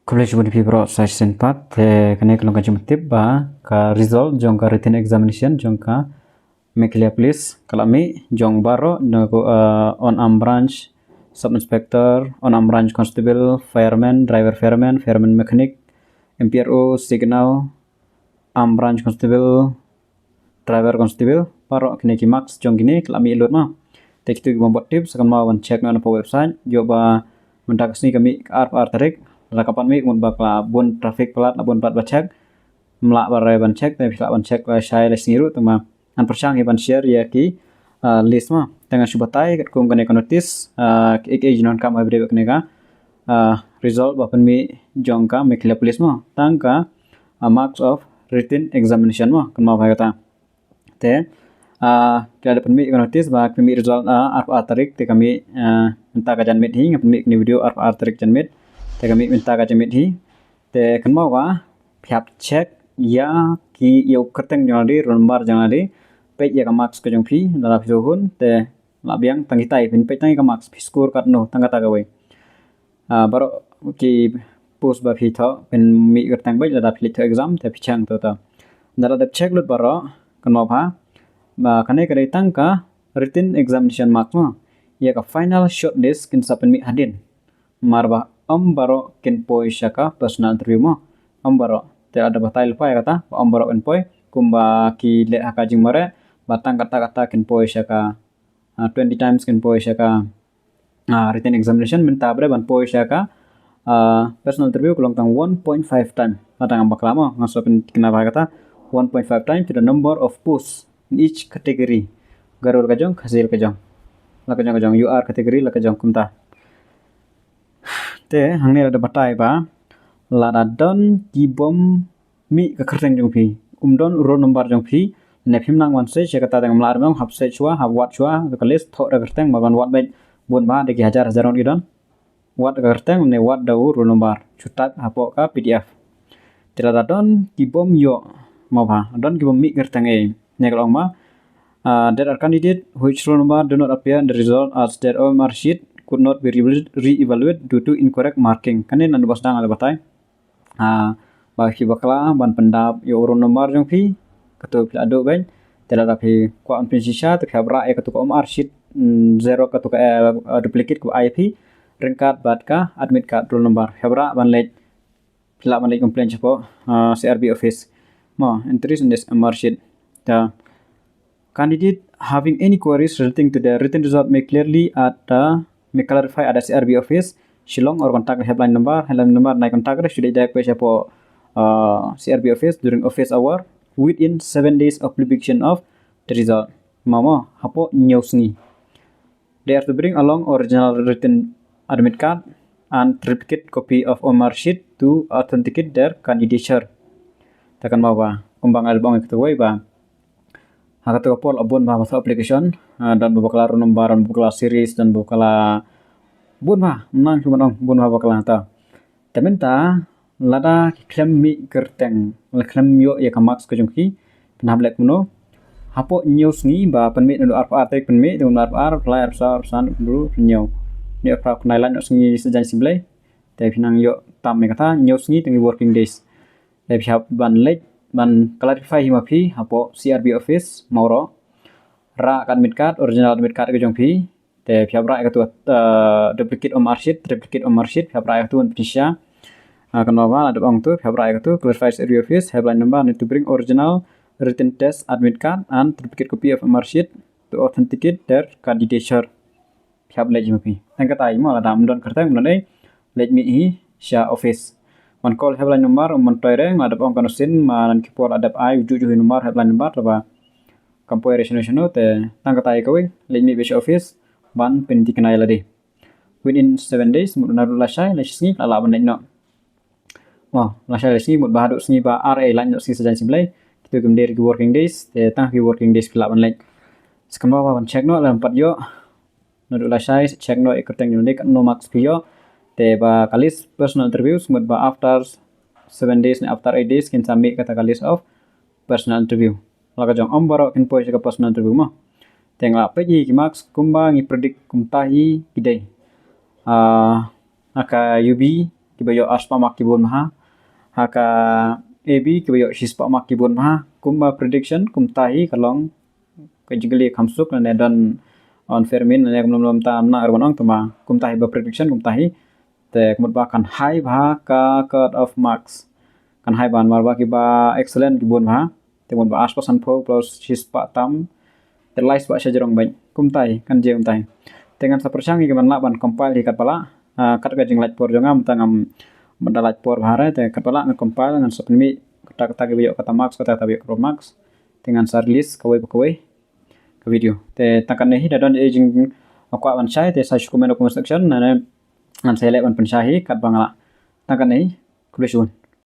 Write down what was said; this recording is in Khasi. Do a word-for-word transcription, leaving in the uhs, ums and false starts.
Khublei shibun ïa phi baroh sa shisien pat. Te kane ka long ka jingtip ba ka result jong ka written examination jong ka Meghalaya Police ka la mih jong baroh na ka, uh, unarmed branch, sub inspector, unarmed branch constable, fireman, driver fireman, fireman mechanic, M P R O, signal, armed branch constable, driver constable, baroh kine ki marks jong kine ki la mih lut ma. Te kito ki bym pat tip sa kynmaw ban check noh na poh website, ïoh ba mynta ka sngi ka mih ka arphew ar tarik, la ka pat mih mut ba ka la bun traffic palat, la bun palat ba check, ym lah ba rai ban check, te phi lah ban check lashai la sngi ruh, tang ba ngan pyrshang hi ban share ïa ki, ah, list ma. Te ngan shu batai katkum kane ka notice, ah, ki, ki, ki, jinon kam ha bri kane ka, ah, result ba pynmih jong ka Meghalaya Police ma. Tang ka, ah, marks of written examination ma. Kynmaw bha ïa kata. Te, ah, ki la dep pynmih ka notice ba ka mih result, ah, arphew ar tarik, te ka mih, ah, mynta ka janmiet hi, nga pynmih kane video arphew ar tarik janmiet, te ka mih mynta ka janmiet hi. Te kynmaw ba phi hap check ïa ki, ïa u kyrteng jong lade, roll number jong lade, peit ïa ka marks ka jong phi, lada phi shu hun, te la biang tang kita hi, phin peit tang ïa ka marks, phi score katno, tang kata kawei. Ah, baroh ki post ba phi thoh, pynmih kyrteng beit, lada phi leit thoh exam, te phi chang to to. Lada dep check lut baroh, kynmaw bha ba kane ka dei tang ka written examination marks ma. Ïa ka final shortlist kin sa pynmih hadien. Namar ba ym baroh kin poi sha ka personal interview ma. Ym baroh. Te lada batai lypa ïa kata, ba ym baroh kin poi, kumba ki leh ha ka jingmareh, ba tang katta katta kin poi sha ka, ah, twenty times kin poi sha ka, ah, written examination, mynta ba dei ban poi sha ka, ah, personal interview ka long tang one point five time. Lada ngam bakla ma, nga shu pyntikna bha ïa kata, one point five time to the number of posts in each category. Garo la ka jong, Khasi la ka jong. La ka jong ka jong, U R category la ka jong kumta. Te hangne la da batai ba lada don ki bym mih ka kyrteng jong phi, um don roll number jong phi, ne phim nang wan search ïa kata, tang mlar mong, hap search shuwa, hap wad shuwa ka list, thoh da kyrteng, ba ban wad beit bun bha, da ki hajar hajar ngut ki don. Wad da kyrteng ne wad da u roll number, shu type hapoh ka P D F. Te lada don ki bym ïoh, ma bha, don ki bym mih kyrteng, eh, ne ka long ma, ah, there are candidate whose roll number do not appear in the result as their O M R sheet could not be re-, re-evaluated due to incorrect marking. Kane naduh ba sdang la batai. Ah, ba phi bakla ban pyndap ïa u roll number jong phi, kato phi la duh beit. Te lada phi kwah ban pynshisha, te phi hap rah ïa kato ka O M R sheet, mm, xerox, kato ka, eh, duplicate kaba ai ïa phi, ryngkat bad ka admit card roll number. Phi hap rah ban leit, phi lah ban leit complain shapoh, ah, C R B office. Mo, entries in this O M R sheet. Te candidate having any queries relating to the written result may clearly at the, may clarify at the C R B office, Shillong, or contact the helpline number, helpline number nai contact re, shu leit direct peit shapoh, uh, C R B office during office hour within seven days of publication of the result. Mo, mo, hapoh hynñiew sngi. They are to bring along original written admit card and triplicate copy of O M R sheet to authenticate their candidature. Te kynmaw ba, kumba nga la ong ïa kata kawei ba, ha kata ka por la bun bha ba thoh application, ah, don ba bakla roll number, don ba bakla series, don ba bakla bun bha, nang kumno bun bha bakla ta. Te mynta lada ki khlem mih kyrteng, lada khlem ïoh ïa ka marks ka jong ki, phin hap leh kumno? Hapoh hynñiew sngi, ba pynmih naduh arphew ar tarik pynmih, naduh arphew ar, arphew lai, arphew saw, arphew san, arphew hynriew, arphew lai, arphew khyndai, lait noh sngi sa jan shi blei. Te phin nang ïoh tam ïa kata hynñiew sngi, tang ki working days. Te phi hap ban leit ban clarify hi ma phi hapoh C R B office Mawroh. Rah ka admit card, original admit card ka jong phi. Te phi hap rah ïa katu, uh, duplicate O M R sheet, triplicate O M R sheet, phi hap rah ïa katu ban pynshisha. Ah, kynmaw ba la dep ong tu, phi hap rah ïa katu, clarify C R B office, helpline number, need to bring original written test admit card and triplicate copy of O M R sheet to authenticate their candidature. Phi hap leit hi ma phi. Tang kata hi mo, lada ym don kyrteng, ym don ei, leit mih hi sha office. Ban call helpline number, ym myntoi re, la dep ong kano sien, ma nan ki por la dep ai ju ju hi number, helpline number, te ba kam poi re shano shano, te tang kata hi kawei, leit mih beit sha office ban pynthikna ïa lade. Within seven days, mut naduh lashai, lashai sngi, la lah ban leit noh. Mo, lashai lashai sngi, mut ba haduh sngi ba ar, eh, lait noh sngi sa jan shi blei. Kitu kim dei ki working days, te tang ki working days phi lah ban leit. Sa kynmaw ba ban check noh, lada ym pat ïoh naduh lashai, check noh ïa ka kyrteng jong lade, katno marks phi ïoh. Te ba ka list personal interviews, mut ba after seven days ne after eight days kin sa mih kata ka list of personal interview. La ka jong ym baroh kin poi sha ka personal interview mo. Te nga la peit ïa ki marks kumba ngi predict kumta hi ki dei. Ah, ha ka U B, kiba ïoh arspah mark ki bun bha. Ha ka A B kiba ïoh shispah mark ki bun bha. Kumba prediction kumta hi ka long, ka jingkylli kham suk lane don on Fermin lane kumno kumno mynta, ym lah ruh ban ong, tangba kumta hi ba prediction kumta hi. Te ka mut ba kan high bha ka cut off marks. Kan high bha namar ba kiba excellent ki bun bha. Te ka mut ba arspah sanphew plus shispah tam, te laispah shajrong beit. Kumta hi, kan jia kumta hi. Te ngan sa pyrshang ïa ka ban lah ban compile hi katba lah. Ah, kat ka jinglait por jong nga, mynta ngam, mynta lait por bha re, te katba lah ngan compile, ngan sa pynmih kata kata kiba ïoh kata marks, kata kata ba ïoh kata marks. Te ngan sa release kawei pa kawei ka video. Te tang katne hi, da don ei jingkwah ban shai, te sa shu comment ha comment section, nane ngan sa ïaleh ban pynshai hi katba nga lah. Tang katne hi, khublei shibun.